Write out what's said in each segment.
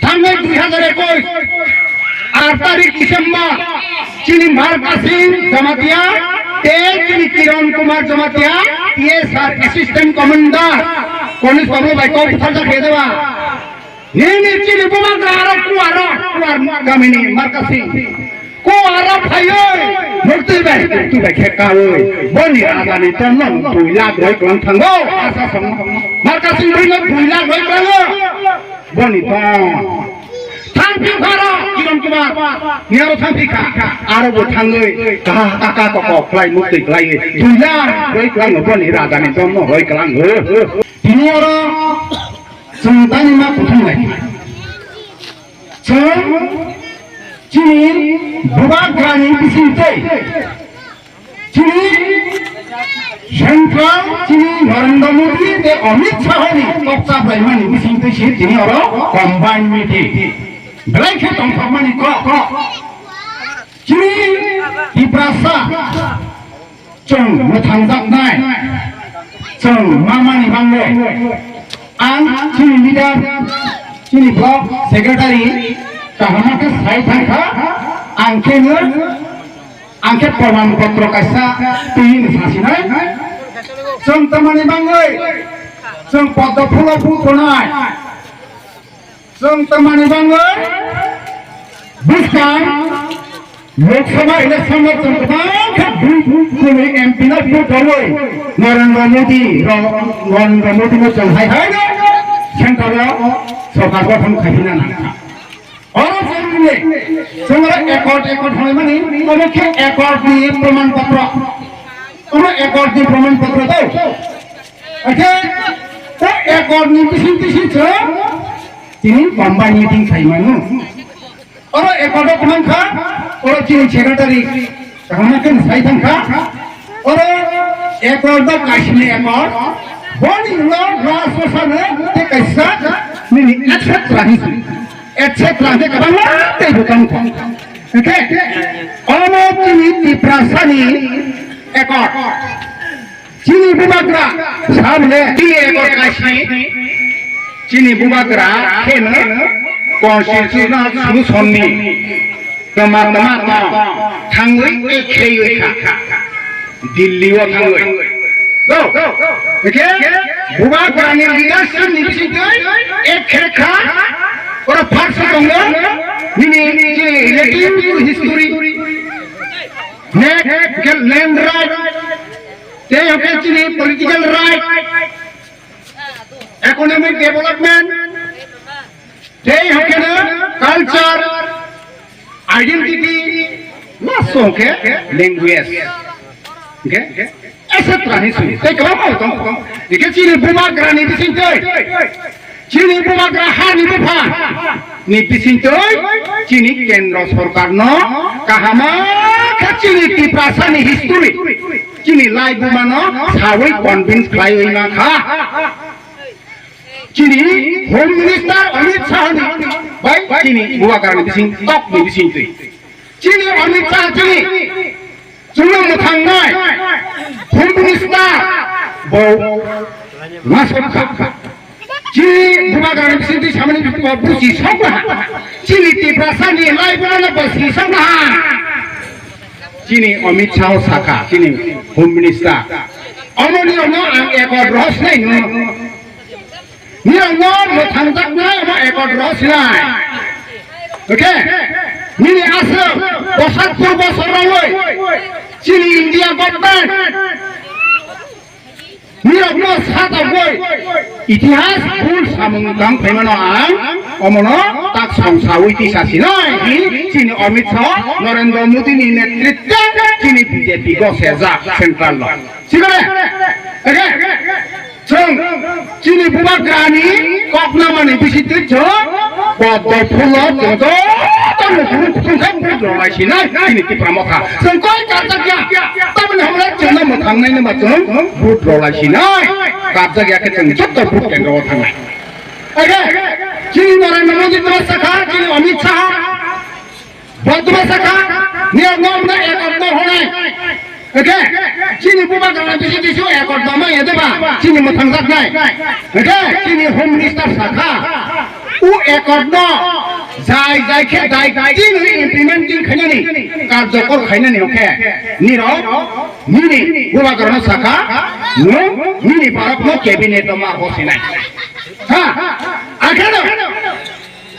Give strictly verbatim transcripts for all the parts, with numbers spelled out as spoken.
Thangnai dui hazar ekush, aat tarik December, chini Markasing Jamatia, tei chini Kiran Kumar Jamatia, T S R Assistant Commander, Konis Babu bai kok butharjak khe deba. Nini chini bubagra aro kuaro, kuar gamini Markasing. Kuaro phaiwi, murti bai, murti bai khe kawi. Boni rajani tongno dui lakh roi kwlang thango, asa song. Markasing buino dui lakh roi kwlango. Boni tong. Thangphi pharo, Kiran Kumar. Niyaro thangphi kha. Aro bo thangwi, ka, ka, ka, kok, kok, khlai, mukti khlai. Dui lakh roi kwlango, boni rajani tongno roi kwlango. Tini oro Chwng tani ma kuthum lai. Chwng chini bubagrani bisingtwi. Chini Central chini Narendra Modi tei Amit Shah ni kok chaplaimani bisingtwi se tini oro combine meeting. Belai khe tongthokmani kok kok. Chini Tiprasa chwng mwthangjaknai, chwng mamani bangwi. Ang chini leader, chini block secretary kaham khe sai thangkha, ang kheno, ang khe proman potro kaisa twi hinwi sasinai. Chwng tamani bangwi, chwng poddo phulo phu tonai. Chwng tamani bangwi bwskang Lok Sabha election o chwng kwbangkha bui bui M P no vote rwwi Narendra Modi ro-, Narendra Modi no chwng hai hai no central o sorkar gothon khaipina nangkha. Oro chwng ni chwng oro accord accord hwnwi mani omo khe accord ni proman potro. Omo accord ni proman potro to. Akhe o accord ni bising bising chwng tini combine meeting khai mano. Oro accord o kwbang kha, oro chini secretary kaham khe sai thang kha. Oro accord o kaisni accord, boni ulo last o sano tei kaisa nini et cetera hin, et cetera khe kwbangma tei bo tong kha. Hwnkhe omo chini Tiprasani accord. Chini bubagra sabole tini ekor kaisi chini bubagra kheno constitutional solution ni tama tama tong thangwi ekhreywi kha Delhi o thangwi. Do, hwnkhe bubagra ni leadership ni bisingtwi ekhre kha oro pharsa tongo nini chini relative to history. Next, hwnkhe land right. Tei hwnkhe chini political right, economic development, tei hwnkhe no culture, identity, maso hwnkhe language, hwnkhe et cetera hin swi tei kwbangma tong tong. Hwnkhe chini bubagrani bisingtwi Chini bubagra hani bupha ni bisingtwi chini kendro sorkar no kahama khe chini Tiprasa ni history chini lai buma no sawi convince khlaiwi ma kha. Chini Home Minister Amit Shah ni bai chini bubagra ni bising tok ni bisingtwi chini Amit Shah chini Chwngno mwthangnai Home Minister bo masuk kha. Chini bubagrani bisingtwi samani bo busi sokha. Chini Tiprasani lai bumano bo si sokha. Chini Amit Shah sakha, chini Home Minister. Omoni ono ang ekor rohos nai no. Nirokno mwthangjaknai omo accord rw sinai. Oke? Nini aswk bosat pur bosor rwwi chini India government nirokno satagwi itihas bhul samung tang phaimano ang omono tak songsawi tisa sinai hi chini Amit Shah Narendra Modi ni netritwe chini B J P go sejak central lo. Sigare? Oke? Chwng chini bubagrani koknamani bisingtwi chwng poddo phulo chwng joto nukhung thungkhe vote rwlai sinai chini Tipra Motha. Chwng koi karjakya, tamoni hamle chwngno mwthangnaino ba chwng vote rwlai sinai. Karjakya khe chwng joto vote kendro o thangnai. Oke, chini Narendra Modi tamo sakha, chini Amit Shah, Bodma sakha, niyok no mna ekor no honai. Oke, chini bubagrani bisi bisi ekor dama yedeba, chini mwthangjaknai. Oke, chini Home Minister sakha. O accord no jai jai khe dai dai tin implementing khainani, karjokor khainani hwnkhe nirok nini bubagrano sakha, nwng nini borokno cabinet o ma bosinai. Ha, akheno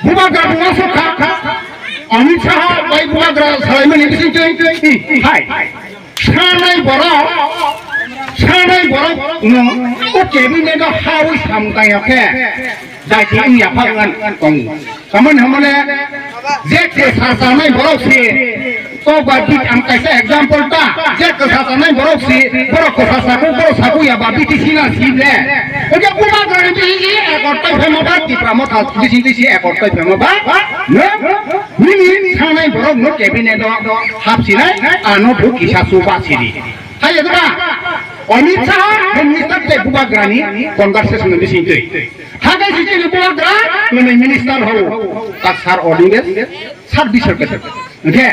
bubagra bo wasuk kha, Amit Shah bai bubagra salaimani bisingtwi hai. Sanai borok, sanai borok no o cabinet o hawi samtang ya khe, dai ti wngya pha wng an tongo. Tamani hamale je kwsa sanai borok si, to ba bit ang kaisa example ta, je kwsa sanai borok si, borok kwsa saku, borok saku ya ba B T C na si le. Oke bubagra ni bising si ekor tai phema ba, Tipra Motha bising si ekor tai phema ba, no? Nini sanai borok no cabinet o hapsinai, ano bo kisa chuba sidi. Hai ya ba? Amit Shah, Home Minister tei bubagrani conversation ni bising twi. Hakai si chini bubagra, nini minister ho. Tak sar ordinance, sar bisar kete. Oke.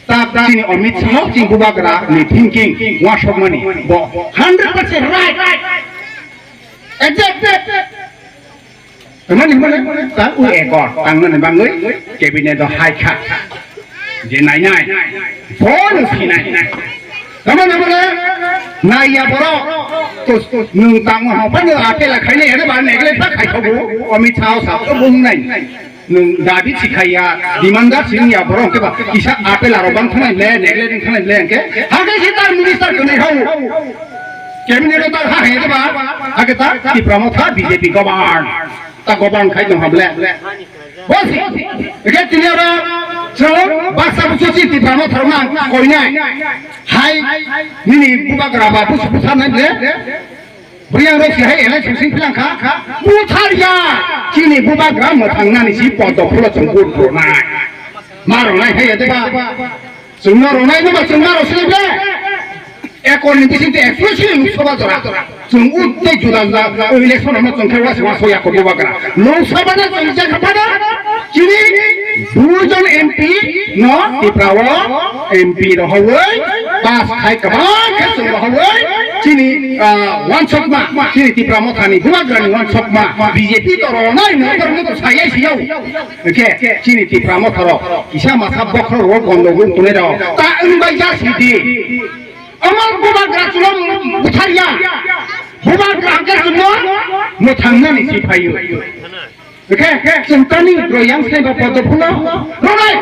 Tak chini Amit Shah, chini bubagra ni thinking, wasokmani. Bo hundred percent right. Exact. Tamani hwnmani ta u ekor tangnani bangwi cabinet o hai kha. Je nai nai. Phone si nai nai. Tamani hwnmani nai ya borok. To nwng tangma ha phano apela khaini ere ba neglect ba khai thogo. Amit Shah sa to bung nai. Nwng dabi sikhaiya, demand da sini ya borok ke ba kisa apela ro bang thanai le neglect thanai le ke. Ha ke si ta minister kuni hau. Cabinet o ta ha he ba, ha ke ta Tipra Motha B J P govern. Ta govern khai tong hable. Bosi, eke tini oro chwng baksa busu si Tipra Motha rok nang koinai. Hai, nini bubagra ba busu busa nai le. Buyang rok si hai election sing philang kha. Buthar ya, chini bubagra mwthang nani si poddo phulo chwng vote rwnai. Ma rwnai hai ya de ba. Chwngno rwnai no ba chwngma rw sini ble. Ekor ni bising te ekso sini Lok Sabha jora. Chwng utte juda juda election no chwng khe wasi waso ya ko bubagra. Lok Sabha no chwng je kha pada. Chini dui jon M P no Tipra o M P rohowoi pass khai kwbang khe chwng rohowoi chini, ah, wansokma chini Tipra Mothani bubagrani wansokma B J P to rwnai no to sayai siyau. Hwnkhe chini Tipra Motha rok kisa masa bokhorok rok gondogol tongnai rok ta wngbai ya sidi. Omo bubagra chulo butharya. Bubagra hwnkhe chulo mwthangnani si phaio. Hwnkhe chwng tani royang sai ba poddo phulo ronai.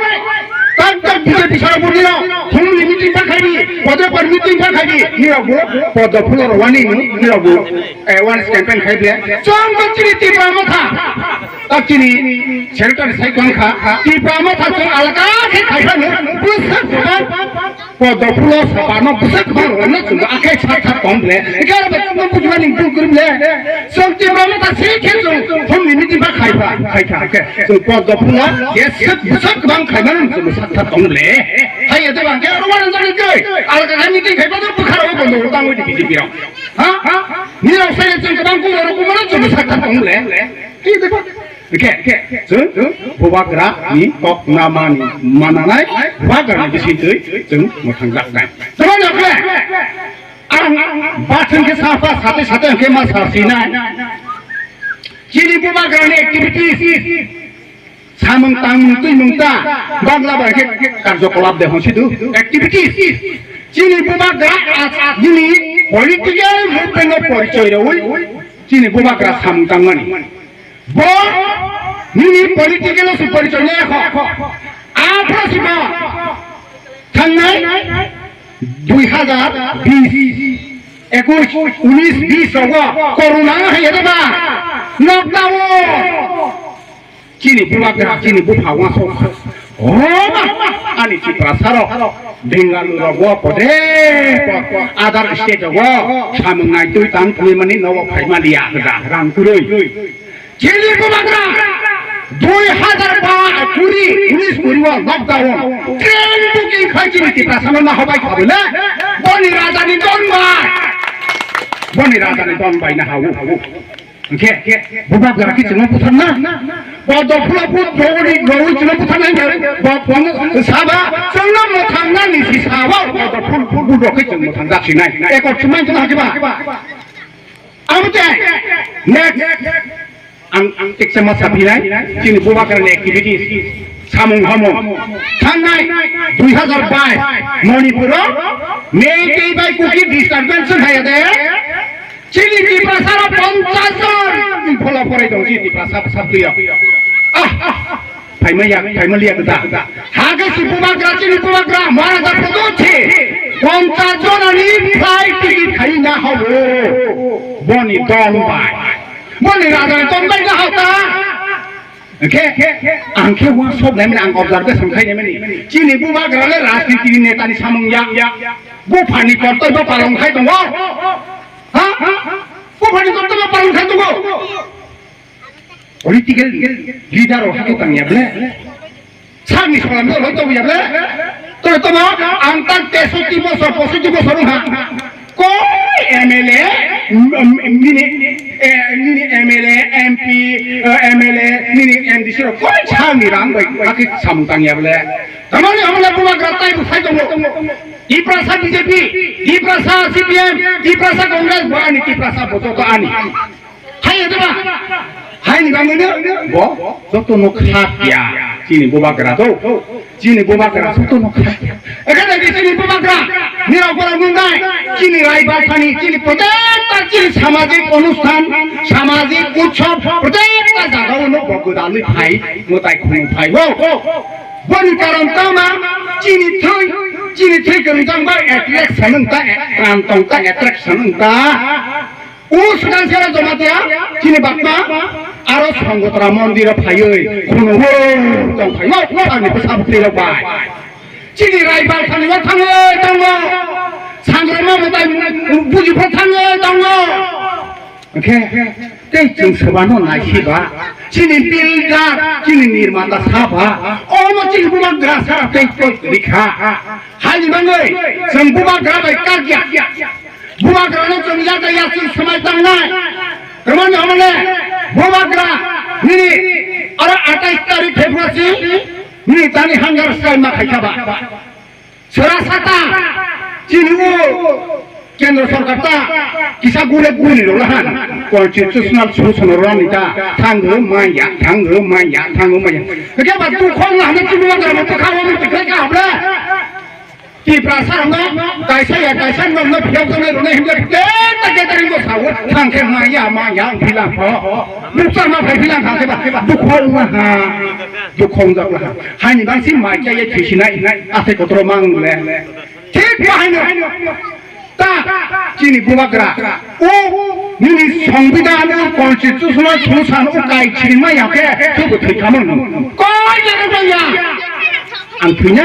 Tak tak B J P sara budi rok hum meeting ba khaidi, poddo por meeting ba khaidi. Nirok bo poddo phulo rowani nirok bo awareness campaign khai ble. Chwng to chini Tipra Motha. Tak chini secretary sai tong kha, Tipra Motha chwng alaka khe khai phano bwswk kwbang poddo phulo sabha no bwswk kwbang rwna chwng akhe sak sak tong ble. Eke aro bai tong bujmani bul kwrwng le. Chwng Tipra Motha se khe chwng hum ni meeting ba khai pha, khai kha khe. Chwng poddo phulo jeswk bwswk kwbang khai mano chwng sak sak tong ble. Hai ya de bang khe aro wana jani khe alaka khe meeting khai phano bwkharo bondo tang oi di B J P rok. Ha? Nirok sai chwng kwbang ku oro kumano chwng sak sak tong ble. Hai ya de bang. Hwnkhe chwng bubagra ni kok namani mananai bubagra ni bisingtwi chwng mwthangjaknai. Tamani hwnkhe ang bathwng khe sapha sate sate hwnkhe ma sasinai. Chini bubagra ni activities samung tangmung twimung ta Bangla bai khe karjokolap de honsi du activities. Chini bubagra as nini political movement no porichoy rwi chini bubagra samung tangmani. Bo nini political o se porichoi le kho. Aphro sibo thangnai dui hazar bis, ekush, unis, bis rogo corona hai ede ba lockdown. Chini bubagra, chini bupha wasok. Oh, ani Tiprasa rok, Bengaluru rogo pode, other state rogo samung nai twi tang twi mani nogo phaima liya hwda rang kwrwi. Chini bubagra dui hazar ba kuri, unis kuri o lockdown. Train booking khai chini Tiprasa no nahobai khabole. Boni raja ni don bai. Boni raja ni don bai na hawu. Hwnkhe bubagra khe chwngno butharna. Bo dophulo but bogoni rogwi chwngno butharna hwnkhe bo phone saba chwngno mwthangna nisi saba bo dophul but rokhe chwng mwthang jaksinai. Ekor chwngmani chwngno hakiba. Abo tei next Ang, ang teksa ma saphinai, chini Bubagrani activities, samung hamung. Thangnai dui hazar bais Manipuro Meitei bai Kuki disturbance haya de. Chini Tiprasa ro ponchas jon phola phorai tong chini Tiprasa sabtwi ya. Ah, phaima ya, phaima liya da. Hage si Bubagra, chini Bubagra, Maharaja Pradyot si ponchas jon ani flight ticket khai na habo. Boni don bai. Boni raja ni ton bai na hota. Oke, ang khe wa sok nai mani ang observation khai nai mani. Chini Bubagra le rajniti ni neta ni samung ya. Buphani kortoi bo palong khai tongo. Ha? Buphani kortoi bo palong khai tongo. Political leader o hake tang ya ble. Sani solam no roi tong ya ble. To to no ang tang teso ti bosor, poso ti bosor ha. Koi M L A, mm, mm, nini, eh, nini M L A, M P, eh, M L A, nini M D C rok koi sani rang bai hake samung tang ya ble. Tamani hamle Bubagra tai bu sai tongo. Tiprasa B J P, Tiprasa C P M, Tiprasa Congress, bo ani Tiprasa bo joto ani. Hai ya diba? Hai ni bangwi no bo joto no kha ya. Chini Bubagra to. Chini Bubagra joto no kha ya. Ekhane di chini Bubagra nirok pora nungnai. Chini Raibar thani, chini protector, chini samajik onusthan, samajik utsob, protector jaga o no bo gwdalwi phai, mwtai khunu phai. Wo, wo. Boni karon tama chini thwi, chini thwi kwrwngjak bai attraction wng ta, pran tong ta, attraction wng ta. O Sudansera Jamatia chini bakma aro Songotra mondiro phaiwi khunu wo tong phai. Wo, wo ani bwsa bwtwi rok bai. Chini Raibar thani wo thangwi tongo. Sangrama mwtai buji pho thangwi tongo. Hwnkhe tei chwng swbano naisiba, chini builder, chini nirmata saba, omo chini Bubagra sara tei tei rikha. Haini bagwi chwng Bubagra bai kagya. Bubagrano chwng yaga yasing swmai tangnai. Tamani hamle Bubagra nini aro atais tarik February nini tani hangar swmai ma khaikha ba. Sera sata chini o kendro sorkar ta kisa gure guni rok lahan constitutional solution rok ni ta thango manya thango manya thango manya. Kaya ba tu khong lahan chini o dara tu khawo ni tu kaya ka habla. Tiprasa no kaisa ya kaisa no no phiyok to no no himla te ta ke ta ringo sawo thang khe manya manya ang philang ho. Buksa ma phai philang thang khe ba dukho ma ha. Dukho jak laha. Hani bang si mai kaya ye thusinai ate kotro mang le. Thik ba haino. Ta chini Bubagra o nini Songbidan o constitutional solution o kai chini maya khe tubu thwi khamang no. Koi jaga maya. Ang thwina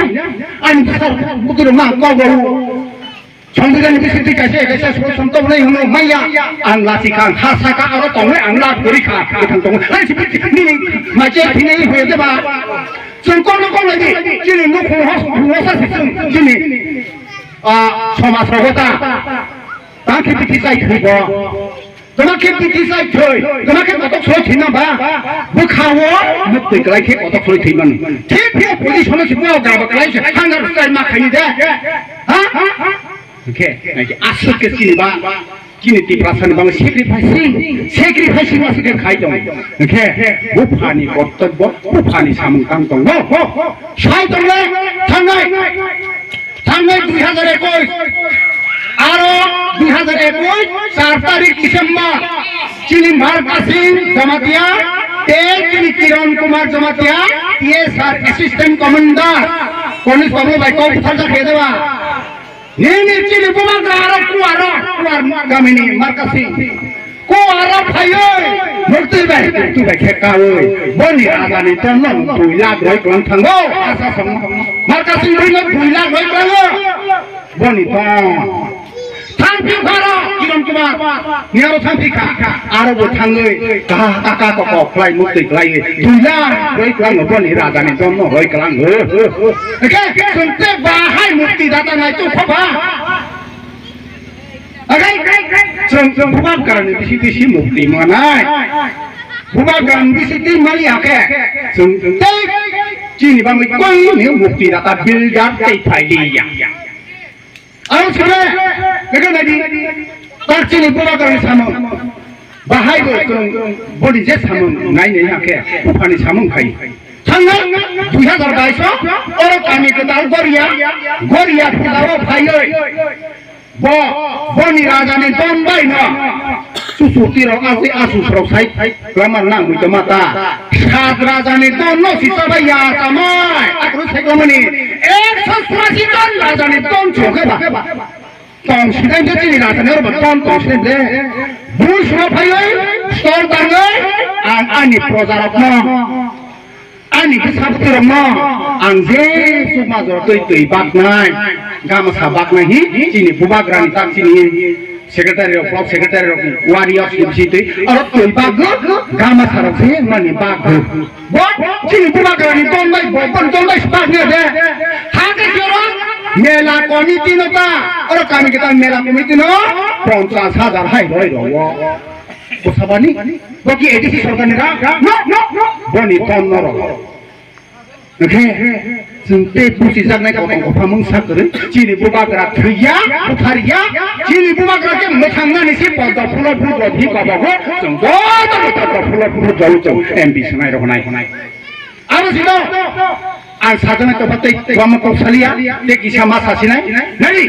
ang bukuro ma ko go. Songbidan ni bising twi kaisa kaisa solution tong nai hwnwi maya. Ang lasi kha ang ha saka aro tong nai ang la puri kha. Bwthang tong nai si nini ma che thini hwe de ba. Chwng kono kono di chini nukhung hos hos sa si chwng chini. Ah, somas rogo ta. Ta khe bithi chai thwi bo. Tama khe bithi chai thwi. Tama khe kotok soi thwi ma ba. Bwkha o nuk twi klai khe kotok soi thwi man. Thik khe position o si bo ga ba klai se hangar chai ma khai de. Ha? Hwnkhe, naikhe aswk khe chini ba, chini Tiprasa ni bangwi sacrificing, sacrificing aswk khe khai tongo. Hwnkhe, buphani kortobbo, buphani samung tang tongo. Sai tongo, thangnai, thangnai dui hazar ekush, aro dui hazar ekush, char tarik December, chini Markasing Jamatia, tei chini Kiran Kumar Jamatia, T S R Assistant Commander, Police Babu bai kok butharjak khe deba. Nini chini Bubagra aro kuaro, kuar gamini Markasing. Kuaro phaiwi, murti bai, murti bai khe kawi. Boni raja ni ton non dui lakh roi kwlang thango. Asa song. Markasing roi no dui lakh roi kwlango. Boni ton. Thangphi pharo, Kiran Kumar. Ni aro thangphi kha. Aro bo thangwi. Ka, ka, ka, ko, ko, khlai, murti khlai. Dui lakh roi kwlango. Boni raja ni ton no roi kwlango. Eke, chwng tei bahai mukti data nai tu khoba. Agai, chwng, chwng Bubagrani bisingtwi si mukti manai. Bubagrani bisingtwi mani ake. Chwng tei chini bangwi koi ni mukti data builder tei phailiya. Ang sile, eke nadi, tak chini Bubagrani samung. Bahai bo chwng boni je samung nai nai hakhe buphani samung khai. Thangnai dui hazar bais o oro kami kwtal Goria, Goria phulao phaiwi bo boni rajani don bai no susuti rok asai asus rok sai klamar nang mui toma ta. Sat rajani don no sisa bai ya tamai akru sai klamani ekso churasi don rajani don chokhe ba. Tong sinai de chini rajani oro ba ton tong sinai de. Bui suma phaiwi, stor tangwi, ang ani projarokno, ani bwsabwtwirokno, ang je chukma jora twi twi baknai, gamasa baknai hi, chini bubagrani tak chini secretary rok, block secretary rok, warriors ni bisi twi, oro twi bakgo, gamasa rok se mani bakgo. Bo chini bubagrani tonbai, bo bon tonbai spak ne de. Ha ke jora mela committee no ta, oro kami kita mela committee no ponchas hajar hai roi ro. Bo sabani, bo ki A D C sorkar ni ra? No, no, no. Boni ton no ro. Oke, chwng te busi jaknai kotong kophamung sak kwrwi. Chini bubagra thwiya, butharya. Chini bubagra ke mwthangnani si poddo phulo phulo dodhi kobogo. Chwng joto ni poddo phulo phulo dol chwng M P swnai rok nai. Aro sino, ang sajana to phatei wama kok salia, te kisa ma sasinai, nari.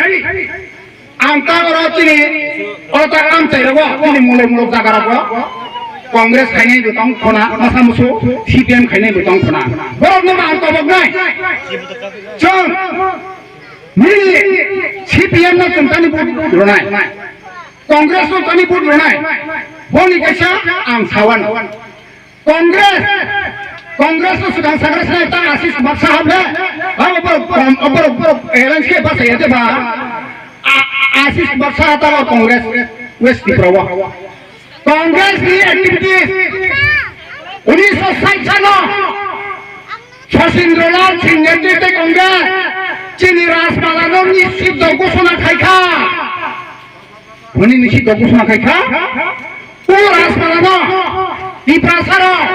Ang ta oro chini, oro ta amchai rogo, chini muluk muluk jaga rogo, Congress khainai bo tong khona, masa musu, C P M khainai bo tong khona. Borok no ang tobok nai. Chwng, nini C P M no chwng tani vote rwnai. Congress no tani vote rwnai. Boni kaisa ang sawan. Congress, Congress no swkang sakra sinai ta Ashish Baksa hamle. Abo borok, abo borok, borok, alliance khe basa ya de ba. A-, Ashish Baksa ta Congress West Tripura o. Congress ni activities unisho sait sano Sachin Lal Singh netrite Congress chini Rajmala no nishiddo ghosona khai kha. Hwnwi nishiddo ghosona khai kha. O Rajmala no Tiprasa rok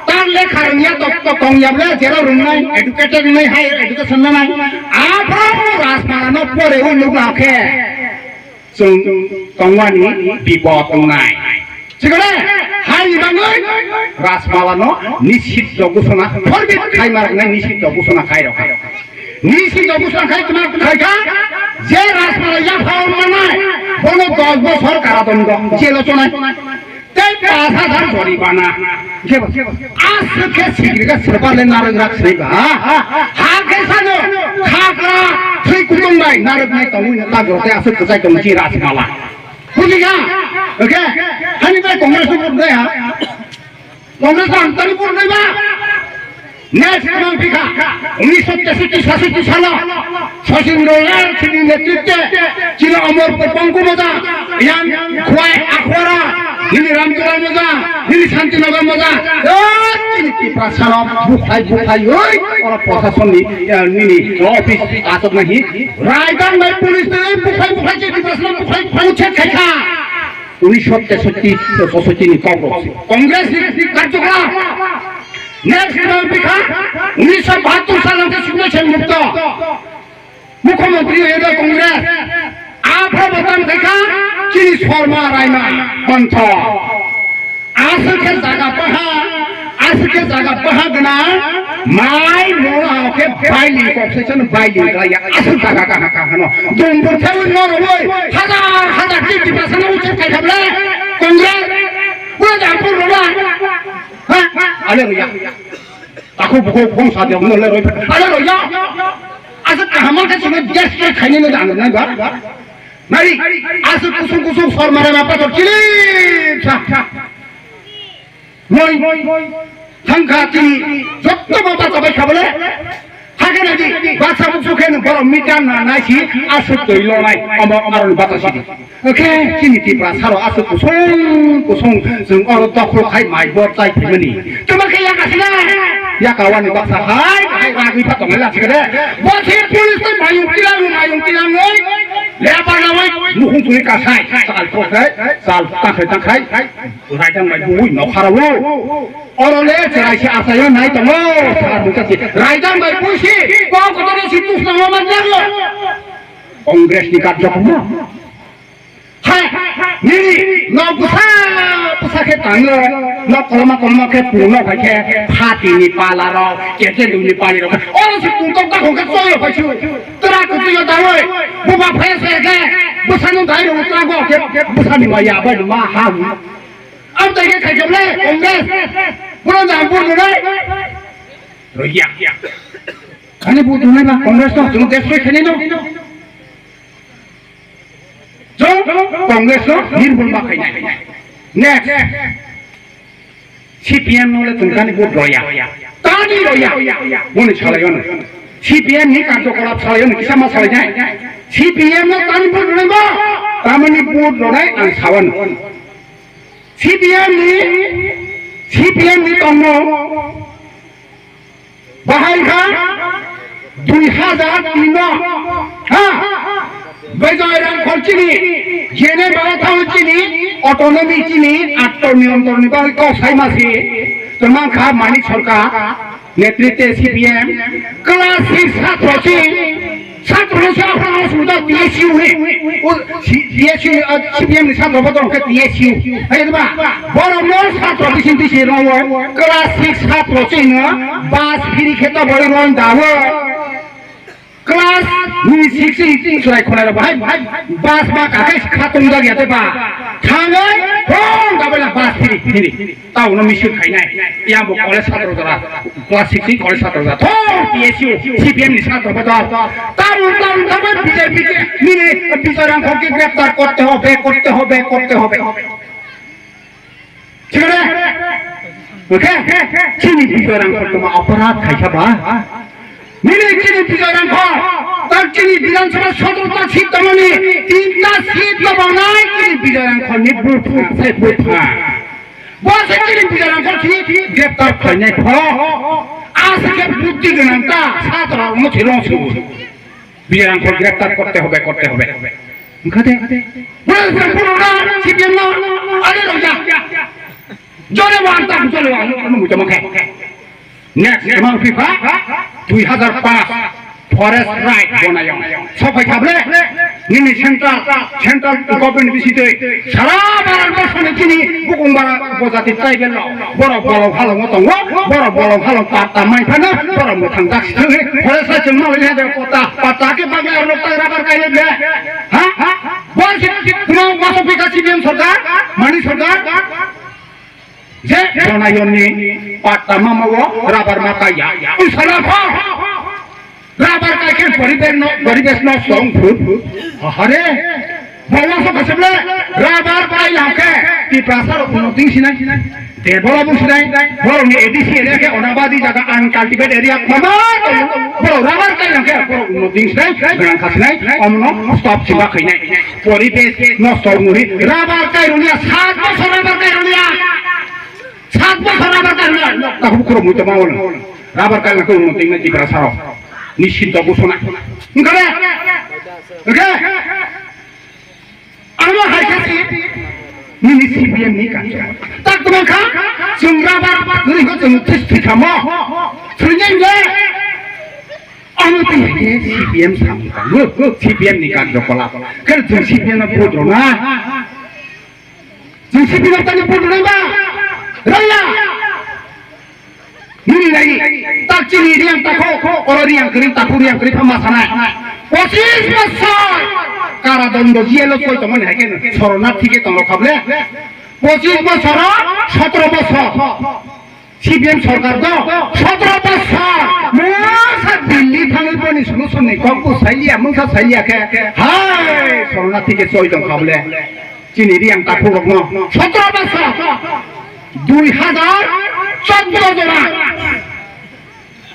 tar lekha rwngya tok tok tong ya ble, jero rwngnai, educated wngnai, higher education nanai. Aphuru o Rajmala no pore o nukla khe chwng tongmani bipod wngnai. Chikore, haini bagwi Rajmala no nishiddo ghosona, forbid khaima rwnai nishiddo ghosona khai rokha. Nisi no bwswk khai tma khai kha, je Rajmala yaphang manai, bono dos bosor karadondo, jelo chonai. Tei pash hajar joribana. Aswk khe sikirga swrwngmani narwk rak swnai ba. Ha khe sano, khakra, thwi kutung bai narwk nai tongwi no tagro tei aswk kwchai tong chi Rajmala. Bujikha? Oke? Hani bai Congress no vote dai ha? Congress ang tani pur nai ba? Next amang pikha, unisho tesotti sasotti salo, Sachin Lal Singh ni netritwe, chini Amarpur Pongku moja, yang Khwai Akhwara, nini Ramtola moja, nini Shantinagar moja, eh, chini Tiprasa rok bukhai bukhai, oi, oro proshasonni, eh, nini office asok nahi, raidang bai police tei bukhai bukhai chini Tiprasa rok bukhai bukhai uchet khai kha. Unisho tesotti, tesotti ni Congress. Congress ni karjokram. Next ni bikha, unisho bahattor sal hwnkhe Sukma Sen Mukto. Mukhyamantri hoye de Congress. Aphra botan khaikha, chini Sharma Raima Panto. Aswk khe jaga paha, aswk khe jaga paha gwnang, mai mora khe bailing kok se chano bailing khlaiya, aswk jaga kaha kaha no. Dumbur thewi no rwwi, hajar hajar khe Tiprasa no uchuk khai kha ble, Congress, pura Jampur rwla. Ha? Ale rwya. Takhuk bukhuk khong sa de no le rwwi. Ale rwya. Aswk kaham khe chini destroy khainai no dang nai ba. Nai, aswk kusung kusung Sharma Raima Pathor chili sa. Noi, thangkha chini jotto bo bacha bai kha bole. Hakhe nai di, bacha busu khe no borok mita na nai si aswk twi lonai, omo, omo rok ni bacha si di. Oke, chini Tiprasa rok aswk kusung kusung chwng oro dokhol khai mai bo chai thwimani. Tuma khe yaka sina? Yaka wani baksa hai, hai ragwi pha tonglai la sikhe de. Bo se police tei mayung tilang, mayung tilang oi. Lepa na oi, mukhung tui ka sai, sal ko sai, sal ta khai ta khai. Raidang bai bui no khara wo. Oro le cherai se asayo nai tongo, sal buka si. Raidang bai bui si, ko ko to si tus na ma jaglo. Congress ni karjokromno. Hai, nini nok bwsa Khe tangwi, nok koloma koloma khe pungno phai khe, phatini pala rok, keke duni pani rok. Oro se pungtok ta khong khe choyo phai su. Tora kutuyo dawi, buba phai se khe, bwsano dai rok tora go khe, bwsani ma ya bai ma ha. Am tai khe khai khe le, Congress. Buro da buro dai. Roya. Ani bu dunai ba Congress to, tu destroy khani no. Chwng Congress no nirbol ma khainai. Next, C P M no le tungkani vote roya. Tani roya. Boni salai ono. C P M ni karjokolap salai ono, kisa ma salai nai. C P M no tani vote ronai ba. Tamani vote ronai ang sawan. C P M ni, C P M ni tongmo. Bahai kha dui hajar tin no, ha? Bejoy Rangkhol chini, jene bala thang chini, autonomy chini, attor niyontroni bagwi kok sai masi, twmang kha Manik Sarkar, netritwe C P M, class six satro chini, Satro se aphano suda T S U he. O, si-, T S U, ah, C P M ni satro bo tong khe T S U. Hai ba, borok no satro bisin tisi rong wo, class six satro se no, bus free khe to boi rong da wo. Class ni six ni chwrai khonai rok bahai, bahai bus ba kakai khatung da ya te ba. Thangai, thong da bela bus free, free. Tauno misil khainai. Yang bo college satro jora, class six ni college satro jora. Thong T S U, C P M ni satro bo dor. Tauno, tauno, tauno B J P ke, nini Bijoy Rangkhol ke greptar korte hobe, korte hobe, korte hobe. Thik ase? Okay? Chini Bijoy Rangkhol toma aparadh khaisa ba? Nini chini Bijoy Rangkhol, tar chini Bidhan Sabha sotro ta seat tongmani, tinta seat to bangnai chini Bijoy Rangkhol ni bupha, sai bupha. Bo se chini Bijoy Rangkhol si greptar khlainai pho. Aswk khe buddhi gwnang ta, satro rok no thwirong su. Bijoy Rangkhol greptar korte hobe, korte hobe. Wngkha de? Bo se puno na, C P M no, ani rok ya. Jore wan ta, jore wan, ano muchama khe. Next, emang FIFA dui hajar paanch forest right bonayong. Sophai khable, nini central, central government bisitoi sara Bharat borso ni chini bukung bara bojati tribal rok. Borok bolong halong tongo, borok bolong halong patta mai phano, borok mwthang jak sithangwi forest right chwng nang le de patta, patta ke bagwi arok ta rabar kaile be. Ha? Bo se kuno maso pika C P M sarkar, Manik sarkar. Je bonayonni patta mama o rabar ma kaiya. Ui sala pho. Rabar kai khe poribesh no, poribesh no song phut. Hare. Bawa so kasable rabar kai langkhe. Tiprasa rok no ting sinai. Develop sinai. Borok ni A D C area khe onabadi jaga uncultivated area. Mama. Borok rabar kai langkhe. Borok no ting sinai. Gwnang kha sinai. Omno stop siba khainai. Poribesh nosto wngwi rabar kairwngya, sat bosor rabar kairwngya. Sat bosor rabar kairwngya. Takhuk khoro muita mawon. Rabar kairwngya khe unnoti wngnai Tiprasa rok. Nischinto ghosona. Wngkha de? Wngkha? Ano hai khe si nini C P M ni kansa. Tak tongkha, chwng rabar kwrwi kho chwng this thwi kha mo. Thwinai le. Ano twi hai khe C P M samung tango, C P M ni karjokolap. Khe chwng C P M no vote rwna. Chwng C P M no tani vote rwna ba? Rwya. Nini lai, tak chini Reang Takhuk, oro Reang kwrwi, Takhuk Reang kwrwi pha ma sanai. Pochis bosor karadondo jail o soi tongmani hai khe sorona thike tonglo khable. Pochis bosor, sotro bosor. C P M sarkar do sotro bosor mungsa Delhi thangwi boni solution ni kok bo sailiya, mungsa sailiya khe, hai, sorona thike choi tong khable. Chini Reang Takhuk rokno sotro bosor, dui hajar choddo jora,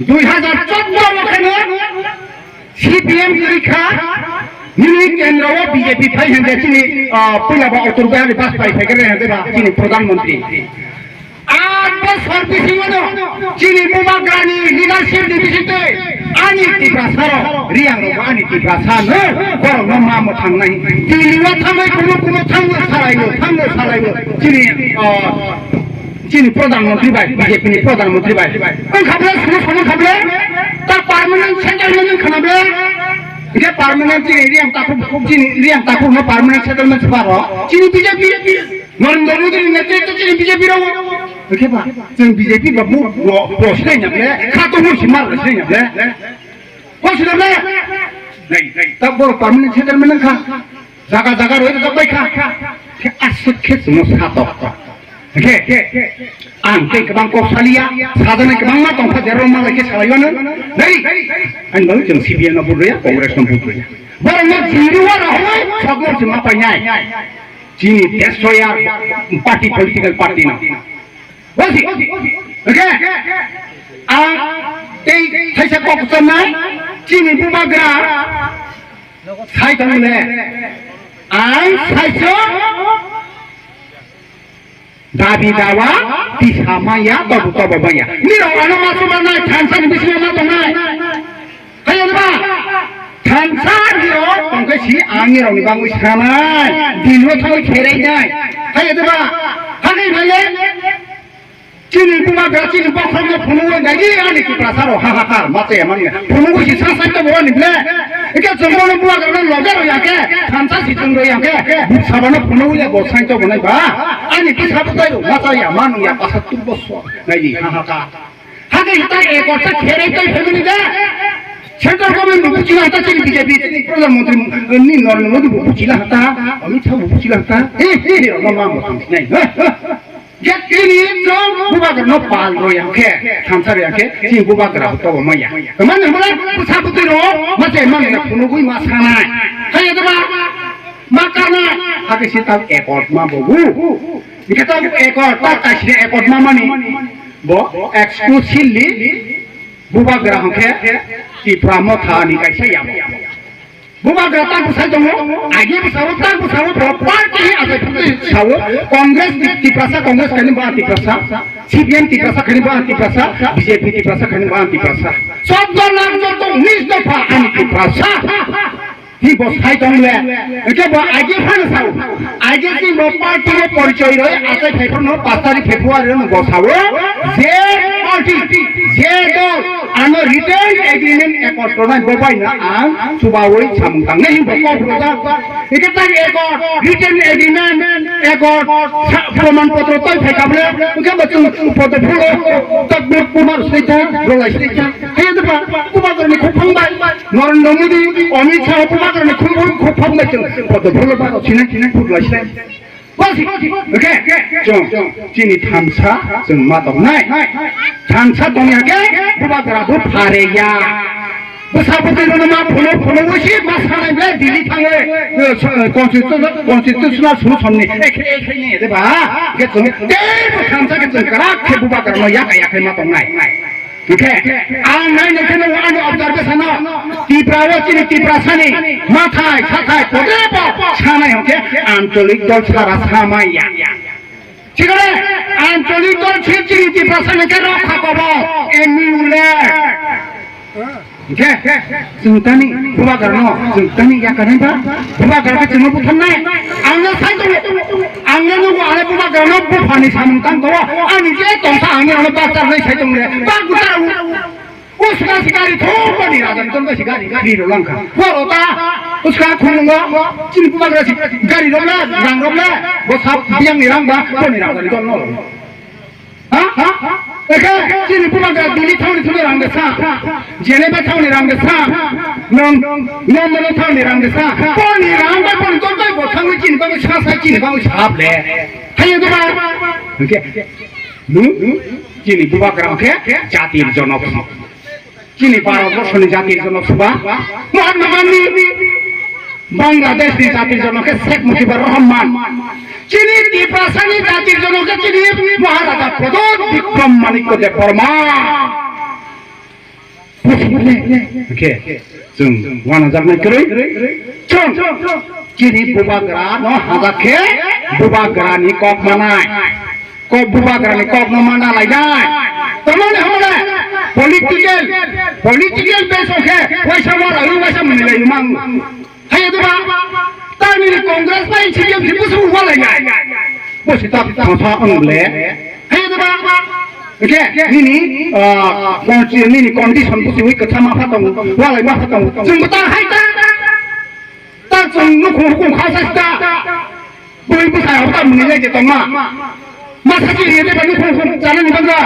dui hajar choddo o kheno C P M kwrwi kha, nini kendro o B J P phai hwnde chini, ah, puila ba Atal Bihari Vajpayee phai khe hwnde ba chini Pradhan Mantri. Aat bosor bisingo no chini Bubagrani leadership ni bisingtwi ani Tiprasa rok, Reang rok ani Tiprasa no borok no ma mwthang nai. Delhi o thangwi kuno kuno thangwi salai o, thangwi salai o. Chini, ah, Chini Pradhan Mantri bai, B J P ni Pradhan Mantri bai. Wng kha ble, sunu sunu kha ble, ta permanent settlement wng khana ble. Hingke permanent chini Reang Takhuk, chini Reang Takhuk no permanent settlement se paro. Chini B J P. Narendra Modi ni netrito chini B J P rao. Oke ba, chwng B J P ba bu, bo, bo sinai na ble, kha to bu simar sinai na ble. Bo sinai ble. Nai, ta bo permanent settlement kha. Jaga jaga roi ta bai kha. Khe aswk khe chwngno sa tok. Oke. Ang tei kwbang kok saliya, sajani kwbangma tongkha, jerok ma khe salaiwano. Nai. Ang bo chwng C P M no vote rwya, Congress no vote rwya. Borok no jiri wa rohoi, sokno chwng ma painai. Chini destroyer party, political party no. Bosi, oke, ang tei thaisa kok sanai, chini bubagra sai tong le, ang saiso dabi dawa tisa maya, tobo tobo maya. Niro ano ma subanai, thansa ni bisingo ma tongnai. Kaya ba? Thansa ni o tongke si ani rok ni bangwi sanai. Dino thangwi kherai nai. Kaya ba? Hani bhale? Chini bubagra chini bokhorno phunugwi nai ani Tiprasa rok hahakar mache mani. Phunugwi si sa sa to boroni ble. Ike chwngno bubagra no loge ro yake. Thansa si chwng ro yake. Sabano phunugwi le bo sai to bonai ba. Ani kisa bo tai ro macha ya manu ya pasa tu boso. Nai di hahakar. Hake hita ekor ta kherai tai family da. Central government bo buchila hata chini B J P chini Pradhan Mantri ni Narendra Modi bo buchila hata, Amit Shah bo buchila hata. Eh, eh, eh, ma ma mo tong nai. Get ini chong bubagra no pal ro yang khe, thansa ro yang khe, chini bubagra bo to maya. Kemana mula pusaputwi ro, ma se mang na phunugwi ma sanai. Kaya da ba, ma karna, hake si ta ekor ma bo bu. Hingke tabuk ekor, ta kaisini ekor mamani bo exclusively bubagra hwnkhe Tipra Motha ni kaisa yabo. Bubagra ta bwsai tongo, agi bwsao ta bwsao bo party hi asai phutwi sao, Congress Tiprasa, Congress khaini bo ang Tiprasa, C P M Tiprasa khaini bo ang Tiprasa, B J P Tiprasa khaini bo ang Tiprasa. Chobdo lakh joto unis dopha ani Tiprasa. Hi bo sai tong le. Eke bo aje phano sao. Aje si bo party bo porichoi roi asai February no pas tarikh February no bo sao. Je party, je dol ano written agreement accord tonai bo bai na ang chubawi samung tang nei bo kok rota. Eke tari accord, written agreement accord, sa-, proman potro toi phai kable. Eke bo chung potro phulo tak bo kumar sita, rolai sita. Kaya de ba, bubagra ni khuk phang bai. Narendra Modi, Amit Shah, bubagra ni khuk phang, khuk phang bai chwng. Podo bholo ba rok sinai, sinai, phut lai sinai. Basi, oke, chwng, chini thansa, chwng ma tong nai. Thansa tong ya ke, bubagra bo phare ya. Bwsa bwtwi rwno ma phuno, phuno wisi ma sanai ble Delhi thango, eh, so-, eh, constitution, constitutional solution ni, eh, khe, eh, khe ni, de ba, ke chwng, tei bo thansa ke chwng krak khe bubagra no ya ka ya khe ma tong nai. Hingkhe ang nai nai kheno ani observation no Tipra o chini Tiprasani mathai sathai podebo sanai hingkhe ancholik dol sara samaya. Thikare ancholik dol si chini Tiprasani khe rokha kobo M U le. Hingkhe chwng tani bubagra no chwng tani yakarnai ba bubagra khe chwngno butharnai. Ang no sai tongo, ang no nugo ale bubagra no buphani samung tang tongo. Ani je tongsa ang ni ano bakchar nai sai tongo le. Bak buchar u. Uska si gari thok bani raja ni tongka si gari gari ro langkha. Poro ta uska khulungo chini bubagra si gari ro le rang ro le. Bo sab biang ni rang ba bani raja ni tong no. Ha? Ha? Eke, chini bubagra Delhi thangni thangni rang de sa. Geneva thangni rang de sa. Nong, London thangni rang de sa. Boni rang bai boni dol bai bo thangni chini bagwi sa sa chini bagwi sab le. Hayo de ba. Oke. Nung, chini bubagra oke, jatir jonok. Chini Bharat borsoni jatir jonok Sabha, Mahatma Gandhi, Bangladesh ni jatir jonok khe Sheikh Mujibur Rahman, chini Tiprasa ni jatir jonok khe chini Maharaja Pradyot Bikram Manikya Debbarma. Oke, chwng wanajaknai kwrwi, chwng chini bubagra no hajak khe bubagra ni kok manai. Kok bubagra ni kok no mana lainai. Tamoni hamle political, political base o khe waisa ma lai waisa mani lai mang. Hayo de ba? Tani ni Congress bai C P M si busu wa lainai. Bo si ta thangsa ang le. Hayo de ba? Oke, nini, ah, consti-, nini condition busi wi kotha ma phatong, wa lai ma phatong. Chwng ta hai ta. Ta chwng nukhung hukum kha sa ta. Bui bwsai hota mwnwi lai de tongma. Ma sa chi ye de ba nukhung khung chana ni bangla.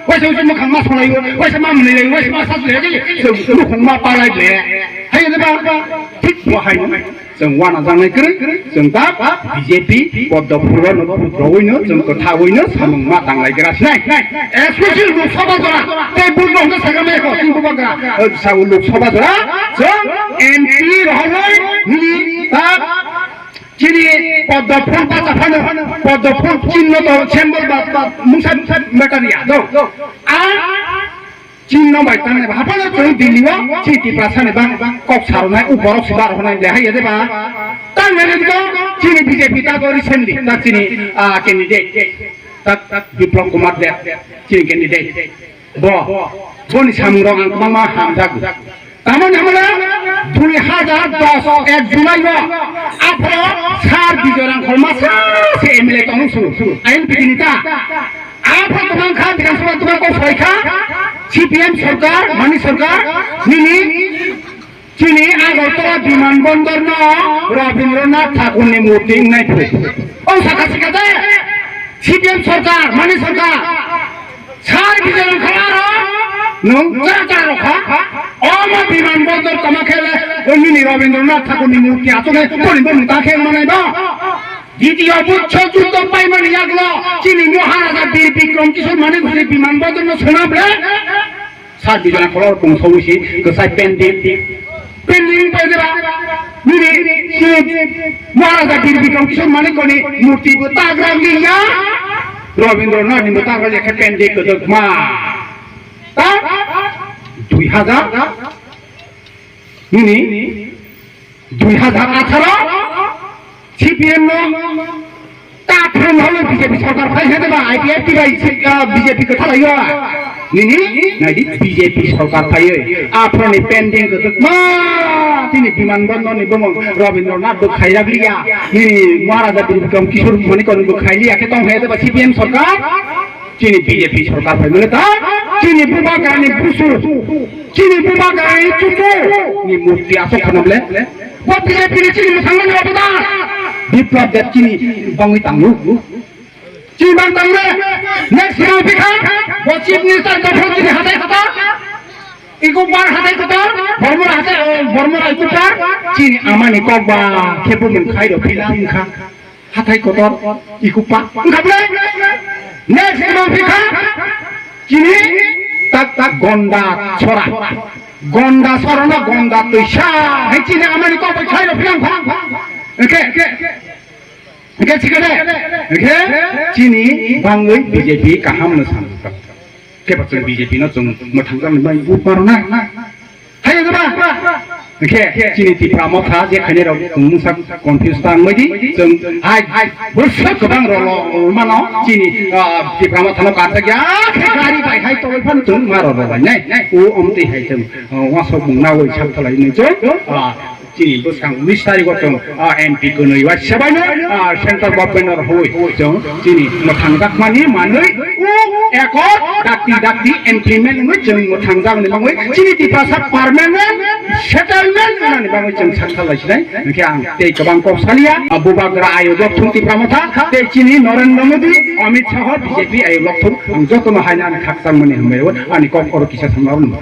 Waisa waisa mukhang ma sonai yo, waisa ma mwnwi lai, waisa ma sa chi ye de. Nukhung ma palai de. Hai de ba. Thik bo hai. Chwng wana jangnai kwrwi, chwng ta B J P poddo phuro no putrowino, chwng kwthawino samung ma tanglai gra sinai. Especially Lok Sabha jora, tei bui no hwnwi sakha mai ko, tei bubagra, eh, sa Lok Sabha jora, chwng M P rohorwi, nini ta chini poddo phul bacha phano, poddo phul chinno to symbol ba, ba, mungsa, mungsa matter ya, do. A, Chinno bai tangnai ba haphano chwng Delhi o chini Tiprasa ni bang kok sarwnai u borok si bar hwnai le hai de ba. Tangnai ni ko chini B J P ta go recently ta chini, ah, candidate ta, ta Biplab Kumar Deb chini candidate. Bo, boni samung rok ang kwbangma hamjago. Tamoni hamle dui hajar dos ek July o aphro Sir Bijoy Rangkholma sa se M L A tong su. Ain pitini ta. Aphro tumang kha, Bidhan Sabha tumang kok sai kha, C P M sarkar, Manik sarkar, nini chini Agartala Biman Bondor no Rabindranath Thakur ni murti wngnai phu. O sakha sikha de, C P M sarkar, Manik sarkar, Sir Bijoy Rangkha aro nwng chara chara rokha. Omo Biman Bondor tama khele, o nini Rabindranath Thakur ni murti aswk hai, boni boni ta khe manai ba. Ditiyo Buchho Juddho paimani yaglo chini Maharaja Bir Bikram Kishore Manik Bhusri Biman Bondor no swnam le. Sir Bijoy Rangkholma pung sawi si kwchai pending. Pending pai dira. Nini chini Maharaja Bir Bikram Kishore Manik ni murti bo tagra liya. Rabindranath ni bo tagra liya khe pending kwdwkma. Ta? Dui hajar. Nini dui hajar atharo C P M no ta phrum halo B J P sarkar phai hede ba I P F T bai, ah, B J P kwtha laiyo. Nini naidi B J P sarkar phaiyo. Aphro ni pending kwdwkma tini Biman Bondor ni bumung Rabindranath bo khaiyak liya. Nini Maharaja Bir Bikram Kishore Manik ni bo khailiya khe tong hede ba C P M sarkar. Chini B J P sarkar phai mole ta chini bubagrani busu. Chini bubagrani chuchu ni murti aswk khana bole. Bo B J P ni chini mwthangmani obodan. Biplab Deb chini bangwi tanglu. Chini bang tangle. Next hero bikha. Bo chief minister gopho chini hatai kota. Iko bar hatai kota. Bormora hatai, eh, Bormora iko bar. Chini amani kok ba khebu mun khai ro philang kha. Hathai kotor ikupa wngkha bwle. Next ino phikha chini tak tak gonda sora. Gonda sora no gonda twisa. Hai chini amani kok bai khairo philang pha. Oke. Oke, chikade. Oke. Chini bangwi B J P kaham no san. Khe ba chwng B J P no chwng mwthangjakni bai vote ma rwnai. Hai wngkha ba? Hwnkhe chini Tipra Motha je khainai rok chwng mungsa confuse ta wngbai di. Chwng hai, hai, bwswk kwbang rolo mano chini, ah, Tipra Motha no karjak ya khe gari bai hai toloi phano chwng ma rolo bai nai. O omtwi hai chwng, ah, wasok mung na oi sak thalai nai chwng, ah, Chini bwskang unis tarikh o chwng, ah, M P kwnwi waisa bai no, ah, central government no rwui chwng chini mwthangjakmani manwi o ekor dakti dakti implement wngwi chwng mwthangjak ni bagwi chini Tiprasa permanent settlement wngnani bagwi chwng saksa lai sinai. Hwnkhe ang tei kwbang kok saliya, ah, bubagra ayok thung Tipra Motha tei chini Narendra Modi, Amit Shah, B J P ayok thung ang jotono haino ani khakchangmani hambai o ani kok oro kisa samna rwno.